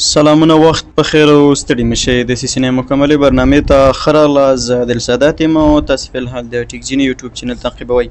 سلامونه وخت په خیر او ستړي مشئ. د سي سي مکملې برنامې ته ښه راغلاست. زه عادل سادات یم او تاسې فی الحال د ټیک جیني یوټیوب چینل تعقیبوئ.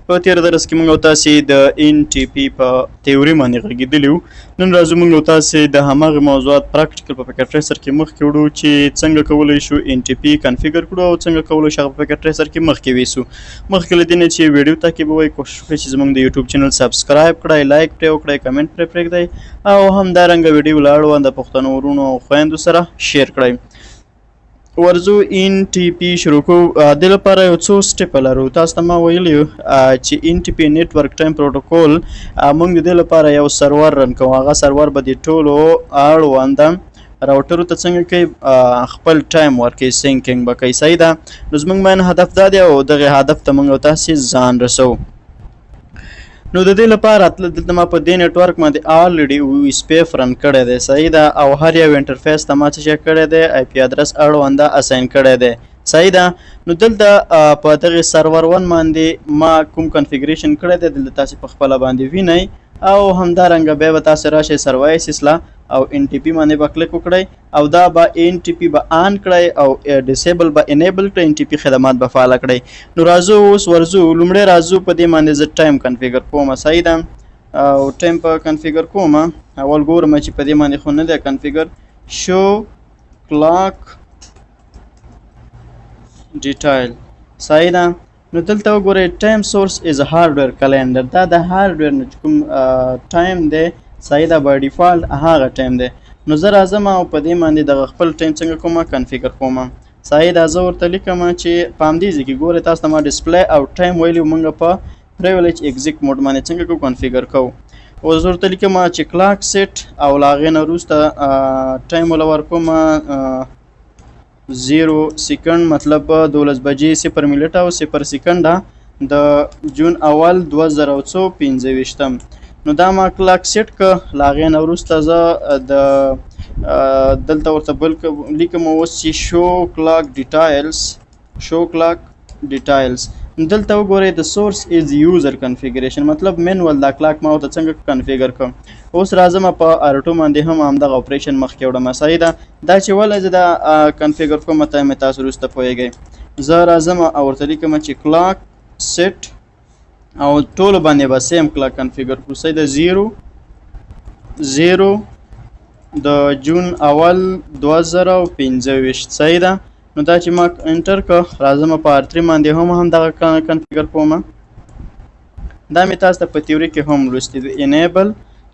په تېر درس کې موږ او تاسې د ان ټي پي په تیوري باندې غږېدلي وو. نن راځو موږ او تاسې د هماغې موضوعات پراکټیکل په پکټ ټریسر کې مخکې وړو چې څنګه کولی شو ان ټي پي کنفیګر کړو او څنګه کولی شو هغه په پکټ ټریسر کې مخکې ویسو. مخکې له دې نه چې ویډیو تعقیبوئ، کوشش وکړئ چې زموږ د یوټیوب چینل سبسکرایب کړئ، لایک پرې وکړئ، کمنټ پرې پرېږدئ او همدارنګه ویډیو له اړونده پښتنو وروڼو او خویندو سره شیر کړئ. ورځو ان ټي پي شروع کوو. د لپاره یو څو سټیپ لرو. تاسو ته ما ویلي چې ان ټي پي نیټورک ټایم پروټوکول، موږ د دې لپاره یو سرور رن کوو. هغه سرور به د ټولو اړونده راوټرو ته څنګه کوي؟ خپل ټایم ورکوي، سینکینګ به کوي. صحیح ده؟ نو زموږ مین هدف دا دی او دغه هدف ته موږ تاسې ځان رسوو. نو د دې لپاره دلته ما په دې نېټورک باندې آلریډي او اس پی اف رن کړی دی. صحیح ده؟ او هر یو انټرفیس ته ما څه شی کړی دی؟ آی پی ادرس اړونده اساین کړی دی. صحیح ده؟ نو دلته په دغه سرور 1 باندې ما کوم کنفیګریشن کړی دی، دلته تاسو په خپله باندې وینئ. او همدارنګه بیا به تاسو راشئ سروایسس له او ان ټي پي باندې به کلیک وکړئ او دا به ان ټي پي به آن کړئ او ډیسیبل به انیبل کړئ، ان ټي پي خدمات به فعال کړئ. نو راځو اوس ورځو. لومړی راځو په دې باندې زه ټایم کنفیګر کوم. صحیح ده؟ او ټایم په کنفیګر کوم. اول ګورم چې په دې باندې خو نه دی کنفیګر. شو کلاک ډیټایل. صحیح ده؟ نو دلته وګورئ، ټایم سورس از هارډویر کلندر. دا د هارډویر نه چې کوم ټایم دی، صحیح ده، بای ډیفالت هغه ټایم دی. نو زه راځم او په دې باندې دغه خپل ټایم څنګه کوم؟ کنفیګر کوم. صحیح ده؟ زه ورته لیکم چې په همدې ځای کې ګورئ، تاسو ته ما ډیسپلی او ټایم ویلي، موږ په پریولیج ایگزیک موډ باندې څنګه کو؟ کنفیګر کوو. اوس زه ورته لیکم چې کلاک سیټ او له هغې نه وروسته ټایم وله ورکوم 0 سیکنډ، مطلب 12 بجې 0 منټه او 0 سیکنډه د جون اول 2025. نو دا ما کلاک سیټ که. له هغې نه وروسته زه د دلته ورته بل لیکم اوس چې شو کلاک ډیټایلز. شو کلاک ډیټایلز، دلته وګورئ، د سورس از یوزر کنفیګریشن، مطلب مینول دا کلاک ما ورته څنګه کنفیګر کوم. اوس راځم په ار 2 باندې هم همدغه اپریشن مخکې وړم. صحیح ده؟ دا چې ولې زه دا کنفیګر کوم، ته مې تاسو وروسته پوهېږئ. زه راځم او ورته لیکم چې کلاک سیټ او ټولو باندې به سیم کلاک کنفیګر کړو. صحیح ده؟ 0 0 د جون اول 2025. صحیح ده؟ نو دا چې ما انټر که، راځم په ار 3 باندې هم همدغه کنفیګر کوم. دا مې تاسو ته په تیوري کې هم لوستي دي. انیبل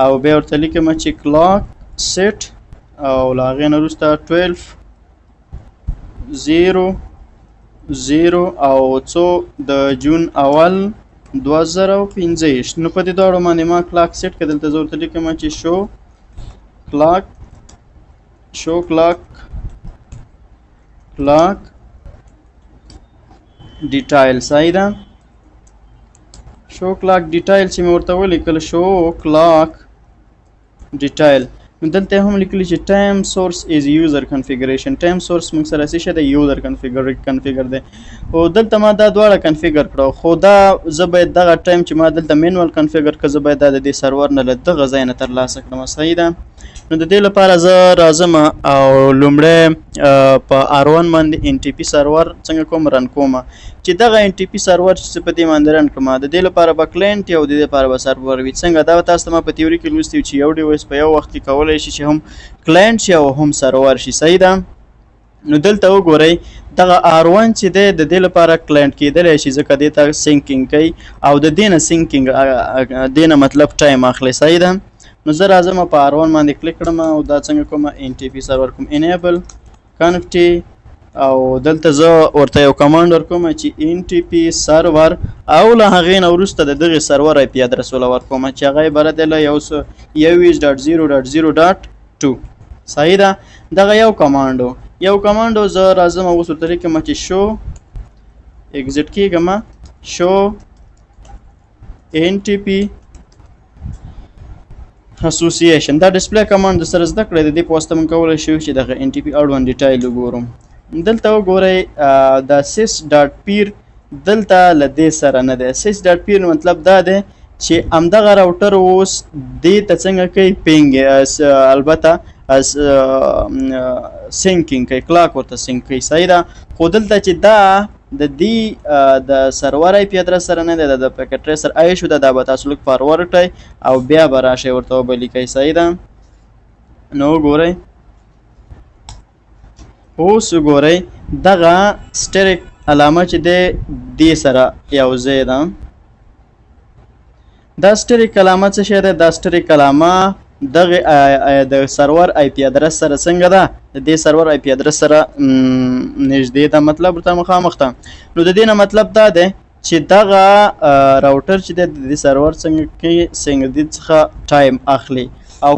او بیا ورته لیکم چې کلاک سیټ او له هغې نه وروسته 12 0 0 او څو د جون اول 2025. نو په دې دواړو باندې ما کلاک سیټ که. دلته زه ورته لیکم چې شو کلاک کلاک ډیټایل. صحیح ده؟ شو کلاک ډیټایل چې مې ورته ولیکل، شو کلاک ډیټایل، نو دلته هم لیکلي چې ټایم سورس از یوزر کنفیګریشن. ټایم سورس موږ سره څه شی دی؟ یوزر کنفیګر دی. او دلته ما دا دواړه کنفیګر کړو، خو دا زه باید دغه ټایم چې ما دلته مینوال کنفیګر کړ، زه باید دا د دې سرور نه له دغه ځای نه ترلاسه کړم. صحیح ده؟ نو د دې لپاره زه راځم او لومړی په ار 1 باندې ان ټي پي سرور څنګه کوم؟ رن کوم. چې دغه ان ټي پي سرور چې په دې باندې رن کړم، د دې لپاره به کلاینټ او د دې لپاره به سرور وي. څنګه؟ دا تاسو ته ما په تیوري کې لوستي چې یو ډیوایس په یو وخت کې کولی شي چې هم کلاینټ شي او هم سرور شي. صحیح ده؟ نو دلته وګورئ، دغه ار 1 چې دی، د دې لپاره کلاینټ کېدلی شي، ځکه دې ته سینکینګ کوي او د دې نه سینکینګ دې نه مطلب ټایم اخلي. صحیح ده؟ نو زه راځم په ار 1 باندې کلیک کړم او دا څنګه کوم؟ ان ټي پي سرور کوم انیبل کنف ټي او دلته زه ورته یو کمانډ ورکوم چې ان ټي پي سرور او له هغې نه وروسته د دغې سرور آی پي ادرس وله ورکوم چې هغه عبارت دی له 121.0.0.2. صحیح ده؟ دغه یو کمانډو. زه راځم اوس ورته لیکم چې شو، ایگزیټ کېږم، شو ان ټي پي اسوسییشن. دا ډیسپلی کمانډ د سره زده کړئ. د دې په واسطه موږ کولی شو چې دغه ان ټي پي اړوند ډیټایل وګورو. دلته وګورئ، دا سیس ډاټ پیر دلته له دې سره نه دی. سیس ډاټ پیر مطلب دا دی چې همدغه راوټر اوس دې ته څنګه کوي ping، البته syncing کوي، clock ورته sync کوي، صحیح ده. خو دلته چې دا د دې د server IP address سره نه دی، د Packet Tracer issue ده، دا به تاسو لږ forward کړئ او بیا به راشئ ورته وبه لیکئ، صحیح ده. نو وګورئ، اوس وګورئ دغه asterisk علامه چې دی دې سره یو ځای ده. دا asterisk علامه څه شی ده؟ دا asterisk علامه دغه د server IP address سره څنګه ده؟ د دې server IP address سره نږدې ده، مطلب ورته مخامخ ده. نو د دې نه مطلب دا دی چې دغه راوټر چې دی د دې سرور څنګه کې څنګه دې څخه time اخلي، او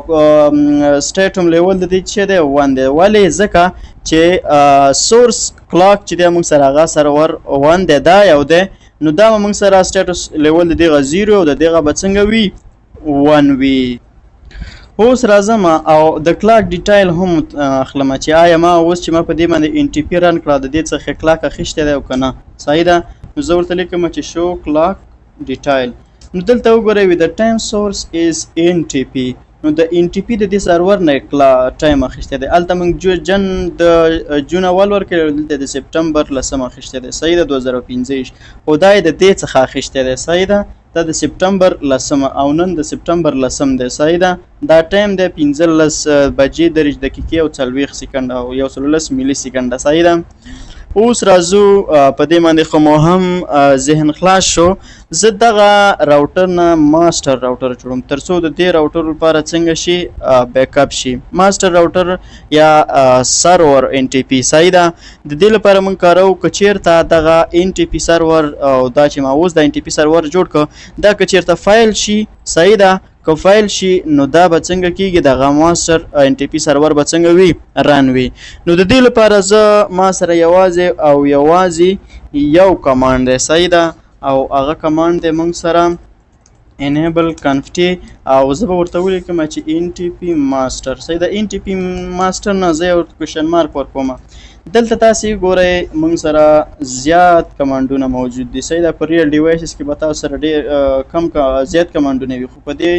stratum level د دې چې دی 1 دی. ولې؟ ځکه چې source clock چې دی موږ سره هغه server 1 دی، دا یو دی. نو دا موږ سره status level د دغه 0 او د دغه به څنګه وي؟ 1 وي. اوس راځم او د clock detail هم اخلم چې آیا ما اوس چې ما په دې باندې NTP run کړه د دې څخه clock اخیستی دی او که نه، صحیح ده. نو زه ورته لیکم چې show clock detail. نو دلته وګورئ، the time source is NTP. نو د NTP د دې سرور نه time اخیستی دی. هلته موږ جن د جون اول ورکړی، دلته د سپټمبر لسم اخیستی دی، صحیح ده، 2025. خو دا یې د دې څخه اخیستی دی، صحیح ده. دا د سپټمبر لسم او نن د سپټمبر لسم دی، صحیح ده. دا time دی 15 بجې 30 دقیقې او 40 سیکنډ او 110 ملي سیکنډه، صحیح ده. اوس راځو په دې باندې خو مو هم ذهن خلاص شو. زه دغه راوټر نه master router جوړوم ترڅو د دې راوټر لپاره څنګه شي backup شي، master router یا server NTP، صحیح ده. د دې لپاره مونږ کارو که چیرته دغه NTP server او دا چې ما اوس د NTP server جوړ کړ، دا که چیرته fail شي، صحیح ده، که fail شي نو دا به څنګه کیږي؟ دغه master NTP server به څنګه وي؟ run وي. نو د دې لپاره زه ما سره یوازې او یوازې یو command دی، صحیح ده، او هغه command دی مونږ سره enable conf t، او زه به ورته ولیکم چې NTP master، صحیح ده. NTP master نه زه یو question mark ورکوم. دلته تاسې ګورئ مونږ سره زیات command ونه موجود دي، صحیح ده. په real devices کې به تاسو سره ډېر کم زیات command ونه وي، خو په دې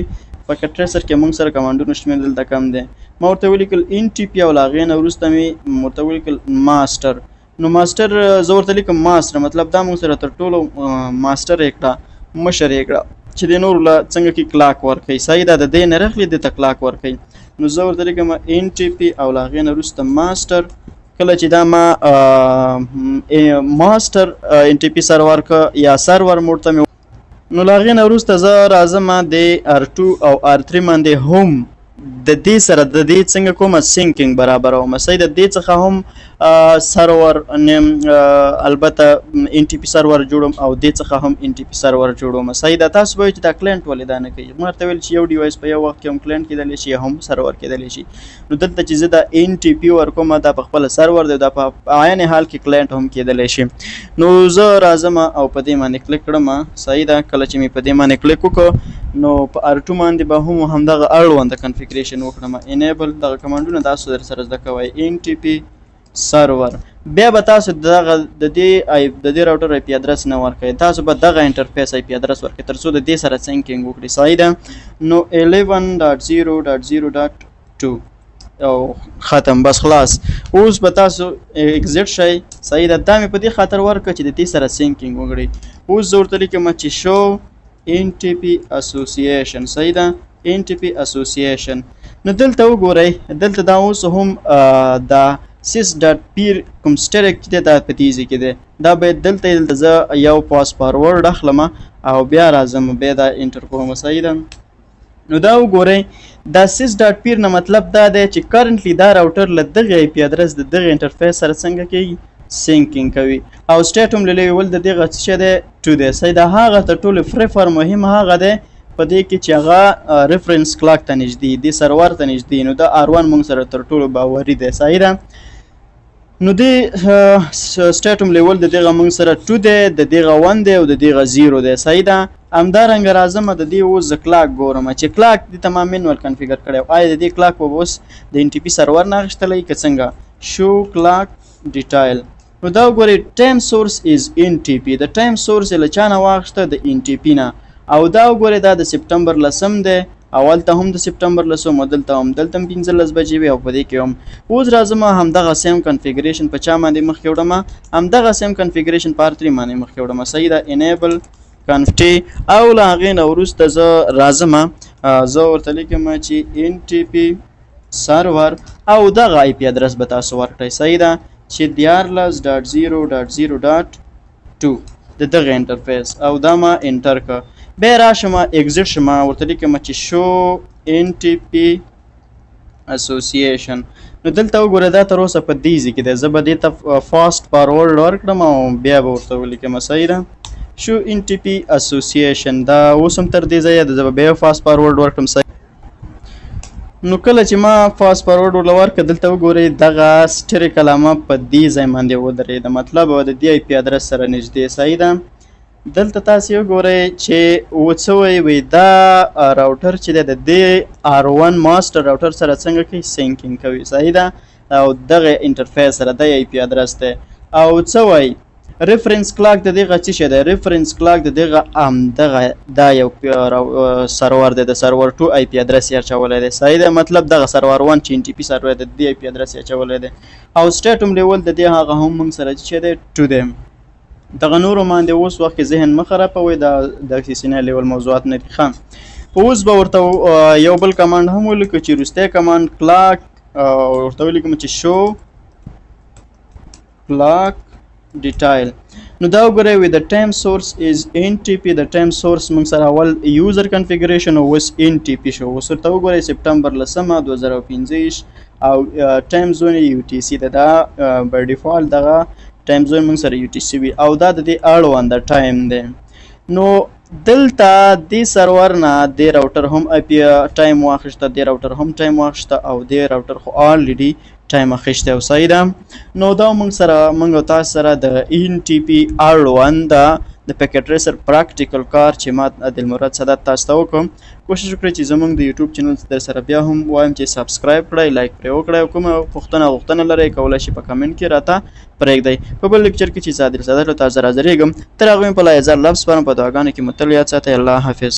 Packet Tracer کې مونږ سره command ونو شمېر دلته کم دی. ما ورته ولیکل NTP او له هغې نه وروسته مې ورته ولیکل ماستر. نو ماستر زه ورته لیکم ماستر، مطلب دا مونږ سره تر ټولو ماستر یې کړه، مشر یې کړه چې د نورو له څنګه کې clock ورکوي، صحیح ده. د دې نه رغلي دې ته clock ورکوي. نو زه ورته لیکم NTP او له هغې نه وروسته ماستر. کله چې دا ما master NTP server که یا server mode ته مې، نو له هغې نه وروسته زه راځم د R2 او R3 باندې هم د دې سره د دې څنګه کومه syncing برابروم، صحیح ده. دې څخه هم server name البته NTP server جوړوم او دې څخه هم NTP server جوړوم، صحیح ده. تاسو به چې دا client ولې دا نه کوي؟ ما ورته ویل چې یو device په یو وخت کې هم client کېدلی شي هم سرور کېدلی شي. نو دلته چې زه دا NTP ورکوم دا په خپله سرور دی، دا په عین حال کې client هم کېدلی شي. نو زه راځم او په دې باندې کلیک کړم، صحیح ده. کله چې مې په دې باندې کلیک وکړ نو په R2 باندې به هم همدغه اړوند configuration وکړم. enable دغه command ونه تاسو در سره زده کوئ. NTP server بیا به تاسو دغه د دې router IP address نه ورکوئ، تاسو به دغه interface IP address ورکوئ ترڅو د دې سره syncing وکړي، صحیح ده. نو 11.0.0.2 او ختم، بس خلاص. اوس به تاسو exit شئ، صحیح ده. دا مې په دې خاطر ورکړه چې د دې سره syncing وکړي. اوس زه ورته لیکم چې show NTP association، صحیح ده، NTP association. نو دلته وګورئ، دلته دا اوس هم دا sys.peer کوم asterisk چې دی دا په دې ځای کې دی. دا باید دلته زه یو fast forward اخلم او بیا راځم بیا دا enter کوم، صحیح ده. نو دا وګورئ، دا sys.peer نه مطلب دا دی چې currently دا راوټر له دغه IP address د دغه interface سره څنګه کوي؟ syncing کوي. او stratum level د دغه څه شی دی؟ 2 دی، صحیح ده. هغه تر ټولو prefer مهم هغه دی په دې کې چې هغه reference clock ته نږدې دی، سرور ته نږدې. نو دا R1 مونږ سره تر ټولو باوري دی، صحیح ده. نو دې stratum level د دغه مونږ سره 2 دی، د دغه 1 دی او د دغه 0 دی، صحیح ده. همدارنګه راځم د دې اوس زه clock ګورم چې clock دې ته ما manual configure کړی، آیا د دې clock به اوس د NTP server نه اخیستلی که څنګه؟ show clock detail. نو دا وګورئ، time source is NTP. د time source یې له چا نه واخیسته؟ د NTP نه. او دا وګورئ دا د سپټمبر لسم دی او هلته هم د سپټمبر لسم او دلته هم، دلته هم 15 بجې وي او په دې کې هم. اوس راځم همدغه same configuration په چا باندې مخکې وړم؟ همدغه same configuration په R3 باندې مخکې وړم. صحیح ده، enable conf t او له هغې نه وروسته زه راځم، زه ورته لیکم چې NTP server او دغه IP address به تاسو ورکړئ. صحیح ده، چې 13.0.0.2 د دغه interface او دا ما enter که. بیا راشم، exit شم، ورته لیکم چې show NTP association. نو دلته وګوره دا تر اوسه په دې ځای کې دی، زه به دې ته fast forward ورکړم او بیا به ورته ولیکم. صحیح ده، show NTP association دا اوس هم تر دې ځایه ده، زه به بیا fast forward ورکړم. صحیح، نو کله چې ما fast forward ورله ورکړه، دلته وګورئ دغه asterisk علامه په دې ځای باندې ودرېده، مطلب د دې IP address سره نږدې. صحیح ده، دلته تاسې وګورئ چې و څه وایي، وایي دا router چې دی د دې R1 master router سره څنګه کوي؟ syncing کوي. صحیح ده، او دغه interface سره د IP address دی. او څه وایي؟ reference clock د دغه څه شی دی؟ reference clock د دغه دغه دا یو سرور دی، د server 2 IP address یې اچولی دی. صحیح ده، مطلب دغه سرور 1 چې NTP server دی د دې IP address یې اچولی دی. او stratum level د دې هغه هم موږ سره چې دی 2 دی. دغه نورو باندې اوس وخت کې ذهن مه خرابوئ، دا د CCNA level موضوعات نه دي. ښه، اوس به ورته یو بل command هم ولیکو چې وروستی command clock، ورته ولیکم چې show clock detail. نو دا وګورئ وی the time source is NTP. د time source موږ سره اول user configuration او اوس NTP شو. اوس ورته وګورئ سپټمبر لسمه 2025 او time zone UTC ده. دا by default دغه time zone موږ سره UTC وي او دا د دې اړوند time دی. نو دلته دې سرور نه دې router هم IP time واخیسته، دې راوټر هم time واخیسته او دې راوټر خو already time اخیستی او صحیح ده. نو دا موږ سره موږ او تاسو سره د NTP اړوند د Packet Tracer practical کار چې ما عادل مراد سادات تاسو ته وکړم. کوشش وکړئ چې زموږ د یوټیوب channel در سره بیا هم وایم چې subscribe کړئ، like پرې وکړئ او کومه پوښتنه غوښتنه لرئ کولی شئ په comment کې راته پرېږدئ. په بل lecture کې چې زه عادل سادات له تاسو سره حاضرېږم، تر هغه مې په لا یزار لفظ سپارم. په دعاګانو کې مو تل یاد ساتئ. الله حافظ.